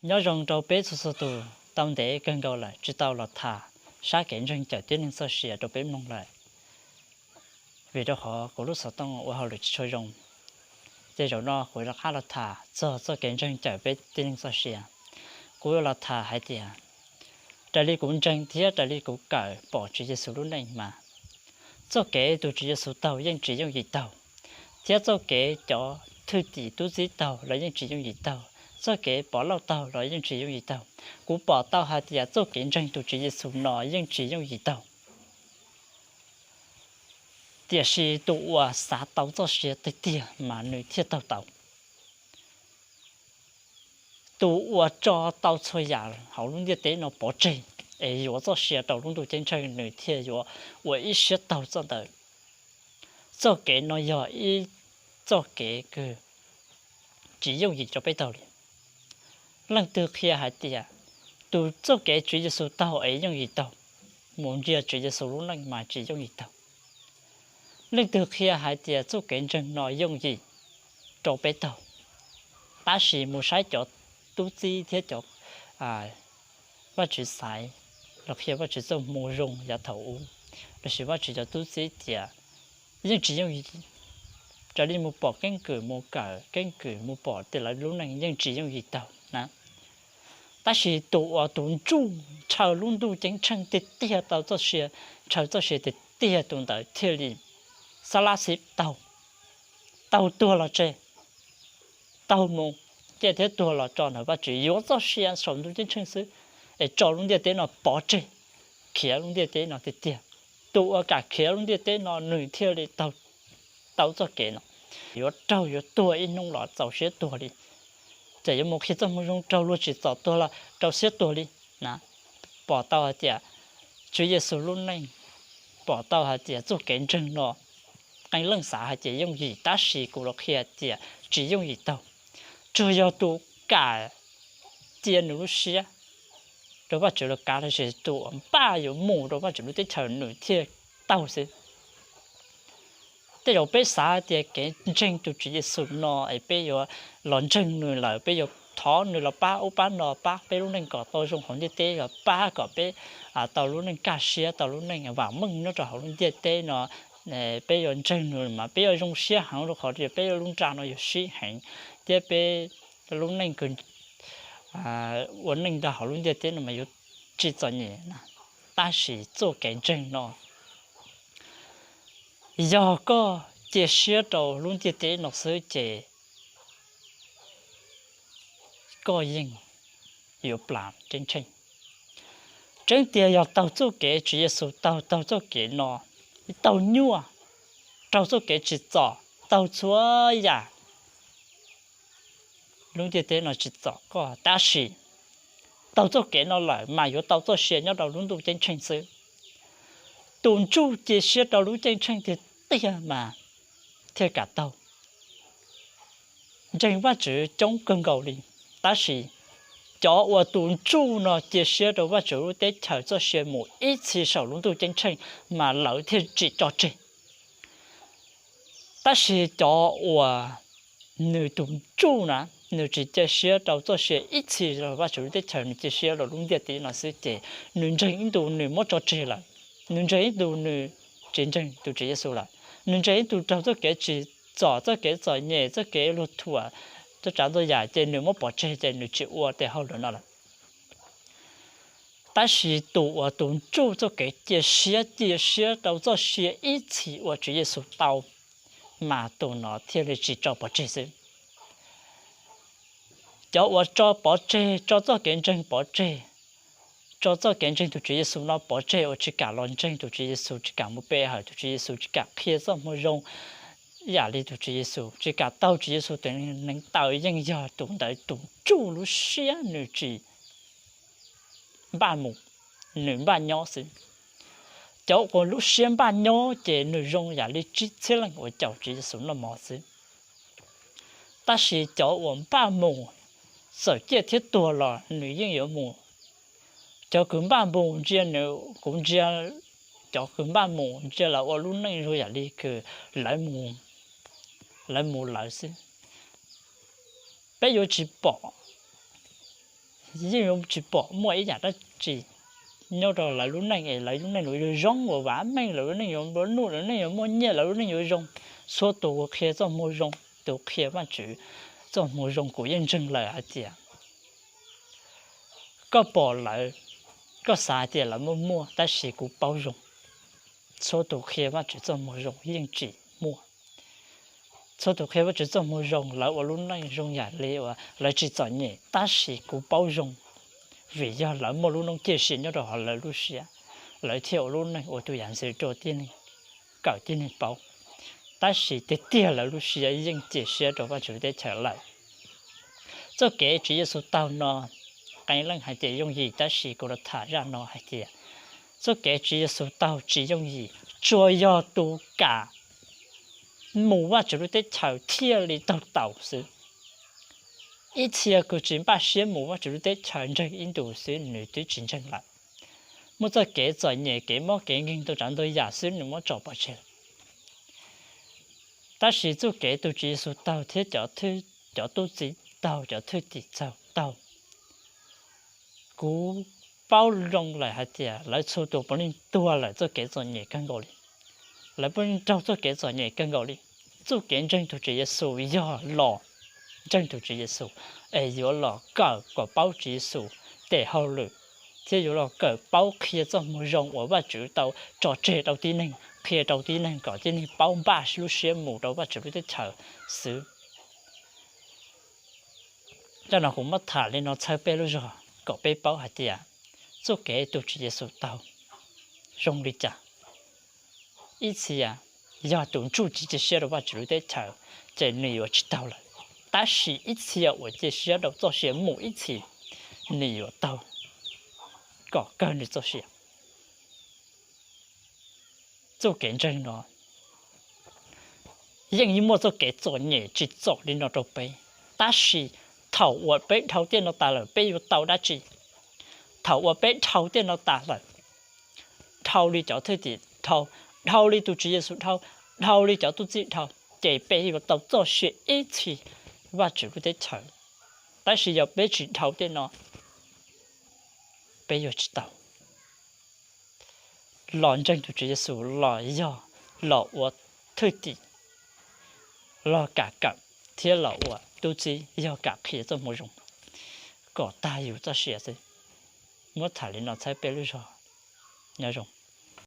Nyob zoo rau peb txhua txhua tus, tau ntev kawg nkaus lawm tsis tau los tham sab kev ntseeg cawm tib neeg txoj sia rau peb mloog lawm, vim rau qhov kuv lub xov tooj ua hauj lwm tsis tshua zoo. Ces zaum no kuv rov qab los tham txog txoj kev ntseeg cawm peb tib neeg txoj sia. Kuv yuav los tham hais tias, raws li kuv ntseeg thiab raws li kuv kawm pom Tswv Yexus lub neej mas, txoj kev tus Tswv Yexus taug yeej tsis yooj yim taug, thiab txoj kev cov thwj tim tub txib taug los yeej tsis yooj yim taug, txoj kev Pov Lauj taug los yeej tsis yooj yim taug. Kuv pom tau hais tias txoj kev ntseeg tus Tswv Yexus no yeej tsis yooj yim taug. Tiam sis tus uas xav tau txoj sia tiag tiag mas nws thiaj taug tau. Tus uas tso tau txhua yam hauv lub ntiaj teb no pov tseg es yuav txoj sia rau lub ntuj ceeb tsheej nws thiaj yuav ua ib siab taug txoj ntawd. Txoj kev no yog ib txoj kev kws tsis yooj yim rau peb taug li. Leej twg qhia hais tias tus txoj kev Tswv Yexus taug es yooj yim taug, mus ntsia Tswv Yexus lub neej mas tsis yooj yim taug. Leej twg qhia hais tias txoj kev ntseeg no yooj yim rau peb taug, tab sis mus saib cov tub txib thiab cov Vajtswv xaiv los qhia Vajtswv txoj moo zoo yav thaum ub, lossis Vajtswv cov tub txib tias yeej tsis yooj yim. Raws li mus pom keeb kwm, mus kawm keeb kwm, mus pom tias lawv lub neej yeej tsis yooj yim taug na. Tab sis tus uas tus ntsuj ntshaw lub ntuj ceeb tsheej tiag tiag tau txoj sia, ntshaw txoj sia tiag tiag tus ntawd thiaj li xab lab xib taug, taug tuag los tseg, taug mus, ciaj thiab tuag los tso ntawm Vajtswv yuav txoj sia saum ntuj ceeb tsheej xwb, es tso lub ntiaj teb no pov tseg, khiav lub ntiaj teb no tiag tiag. Tus uas kam khiav lub ntiaj teb no nws thiaj li taug tau txoj kev no. Yuav raug yuav tuag ib hnub los txaus siab tuag li, ces yuav mus qhia txoj moo zoo raug luag tsim txom tuag los rau siab tuag li na. Pom tau hais tias Tswv Yexus lub neej, pom tau hais tias txoj kev ntseeg no, qee leej xav hais tias yooj yim, tab sis kuv los qhia tias tsis yooj yim taug. Tsuas yog tus kam cia nws lub siab rau Vajtswv lub kav, tab sis tus uas npaj yuav mus rau Vajtswv lub teb chaws nws thiaj taug xwb. Tej zaum peb xav tias kev ntseeg tus Tswv Yexus no es peb yuav los ntseeg nws lawm, peb yuav thov nws los pab ub pab no, pab peb lub neej kom tau zoo hauv ntiaj teb, yuav pab kom peb tau lub neej kaj siab, tau lub neej vam meej nyob rau hauv lub ntiaj teb no. Peb yuav ntseeg nws mas peb yuav zoo siab heev, rau qhov tias peb lub nra no yuav sib heev, thiab peb lub neej ua neej rau hauv lub ntiaj teb no mas yuav tsis txom nyem na. Tab sis txoj kev ntseeg no, yog koj cia siab rau lub ntiaj teb no xwb ces koj yeej yuav plam ceeb tsheej. Tseeb tiag yog taug txoj kev Tswv Yexus taug, taug txoj kev no, taug nyuaj, taug txoj kev tsim txom, taug txhua yam, lub ntiaj teb no tsim txom koj, tab sis taug txoj kev no lawm mas yuav tau txoj sia nyob rau lub ntuj ceeb tsheej xwb. Tus ntsuj cia siab rau lub ceeb tsheej tiag tiag mas thiaj kam taug. Ntseeg Vajtswv coob kawg nkaus li, tab sis cov uas tus ntsuj no cia siab rau Vajtswv lub teb chaws txoj sia mus ib txhis saum lub ntuj ceeb tsheej mas lawv thiaj tsis tso tseg. Tab sis cov uas nws tus ntsuj na, nws tsis cia siab rau txoj sia ib txhis rau Vajtswv lub teb chaws, nws cia siab rau lub ntiaj teb no xwb ces nws ntseeg ib ntus nws muab tso tseg lawm. Nws ntseeg ib ntus nws tsis ntseeg tus Tswv Yexus lawm. Nws ntseeg ib ntus raug txoj kev tsim txom, txoj kev txom nyem, txoj kev luag thuam, txhua tsav ntxhua yam ces nws muab pov tseg ces nws tsis ua tes hauj lwm no lawm. Tab sis tus uas tus ntsuj txoj kev cia siab, cia siab rau txoj sia ib txhis uas Tswv Yexus tau, mas tus no thiaj li tsis tso pov tseg xwb. Cov uas tso pov tseg, tso txoj kev ntseeg pov tseg, tso txoj kev ntseeg tus Tswv Yexus no pov tseg, uas tsis kam los ntseeg tus Tswv Yexus, tsis kam mus pe hawm tus Tswv Yexus, tsis kam qhia txoj moo zoo ib yam li tus Tswv Yexus, tsis kam taug Tswv Yexus tus neev taw, yeej yog tus ntawd tus ntsuj lub siab nws tsis npaj mus, nws npaj nyob xwb. Cov uas lub siab npaj nyob ces nws zoo yam li tsib txhiab leej uas caum Tswv Yexus noj mov xwb. Tab sis cov uas npaj mus, txawm ciaj thiab tuag los nws yeej yuav mus. Cov kws npaj mus ntsia nws, kuv ntsia cov kws npaj mus ntsia lawv ua lub neej zoo yam li kws lawv mus lawv xwb. Peb yuav tsis pom yeej yuav tsis pom muaj ib yam dab tsi nyob rau lawv lub neej es lawv lub neej yuav zoo uas vam meej, lawv lub neej yuav nplua nuj, lawv lub neej yuav muaj nyiaj, lawv lub neej yuav zoo. Txhua tus uas qhia txoj hmoo zoo, tus qhia Vajtswv txoj hmoo zoo, kuv yeej ntseeg lawm hais tias koj pom lawv, koj xav hais tias lawv muaj muaj, tab sis kuv paub zoo, txhua tus qhia Vajtswv txoj hmoo zoo yeej tsis muaj. Txhua tus qhia Vajtswv txoj hmoo zoo, lawv ua lub neej zoo yam li uas lawv tsis txom nyem, tab sis kuv paub zoo, vim yog lawv muaj lub noob ciaj sia nyob rau hauv lawv lub siab, lawv thiaj ua lub neej ua tus yam ntxwv rau tib neeg, kawm tib neeg paub. Tab sis tiag tiag lawv lub siab yeej cia siab rau Vajtswv lub teb chaws lawm. Txoj kev Tswv Yexus taug no, qee leej hais tias yooj yim, tab sis kuv los tham zaj no hais tias txoj kev Tswv Yexus taug tsis yooj yim, tsuas yog tus kam mus Vajtswv lub teb chaws thiaj li taug taus xwb. Ib txhia kws tsis npaj siab mus Vajtswv lub teb chaws ntseeg ib ntus xwb nws twb tsis ntseeg lawm. Muaj txoj kev txom nyem, kev mob kev nkeeg ntau tsav ntau yam xwb nws muab tso pov tseg lawm. Tab sis txoj kev tus Tswv Yexus taug thiab cov tub txib taug, cov thwj tim taug, kuv paub zoo lawm hais tias lawv txhua tus puav leej tuag lawm txoj kev txom nyem kawg nkaus li. Lawv puav leej raug txoj kev txom nyem kawg nkaus li. Txoj kev ntseeg tus Tswv Yexus yog los ntseeg tus Tswv Yexus, es yuav los kawm kom paub Tswv Yexus tes hauj lwm, thiab yuav los kawm paub qhia txoj hmoo zoo uas Vajtswv tau tso tseg rau tib neeg, qhia rau tib neeg kom tib neeg paub npaj lub siab mus rau Vajtswv lub teb chaws xwb. Zaj no kuv muab tham li no txhawb peb lub zog kom peb paub hais tias txoj kev tus Tswv Yexus taug zoo li cas. Ib txhia yog tus ntsuj ci cia siab rau Vajtswv lub teb chaws, ces nws yuav tsis taug lawm. Tab sis ib txhia uas cia siab rau txoj sia mus ib txhis, nws yuav taug kom kawg nws txoj sia. Txoj kev ntseeg no yeej muaj txoj kev txom nyem tsis txom li no rau peb, tab sis thaum uas peb dhau tej no tas lawm peb yuav tau dab tsi? Thaum uas peb dhau tej no tas lawm, dhau li cov thwj tim dhau, dhau li tus Tswv Yexus dhau, dhau li cov tub txib dhau, ces peb yuav tau txoj sia ib txhis Vajtswv lub teb chaws. Tab sis yog peb tsis dhau tej no, peb yuav tsis tau. Los ntseeg tus Tswv Yexus los yog los ua thwj tim, los kam kawm, thiab los ua tub txib yog kam qhia txoj hmoo zoo kom tag yus txoj sia xwb. Muab tham li no txhawb peb lub zog. Nyob zoo.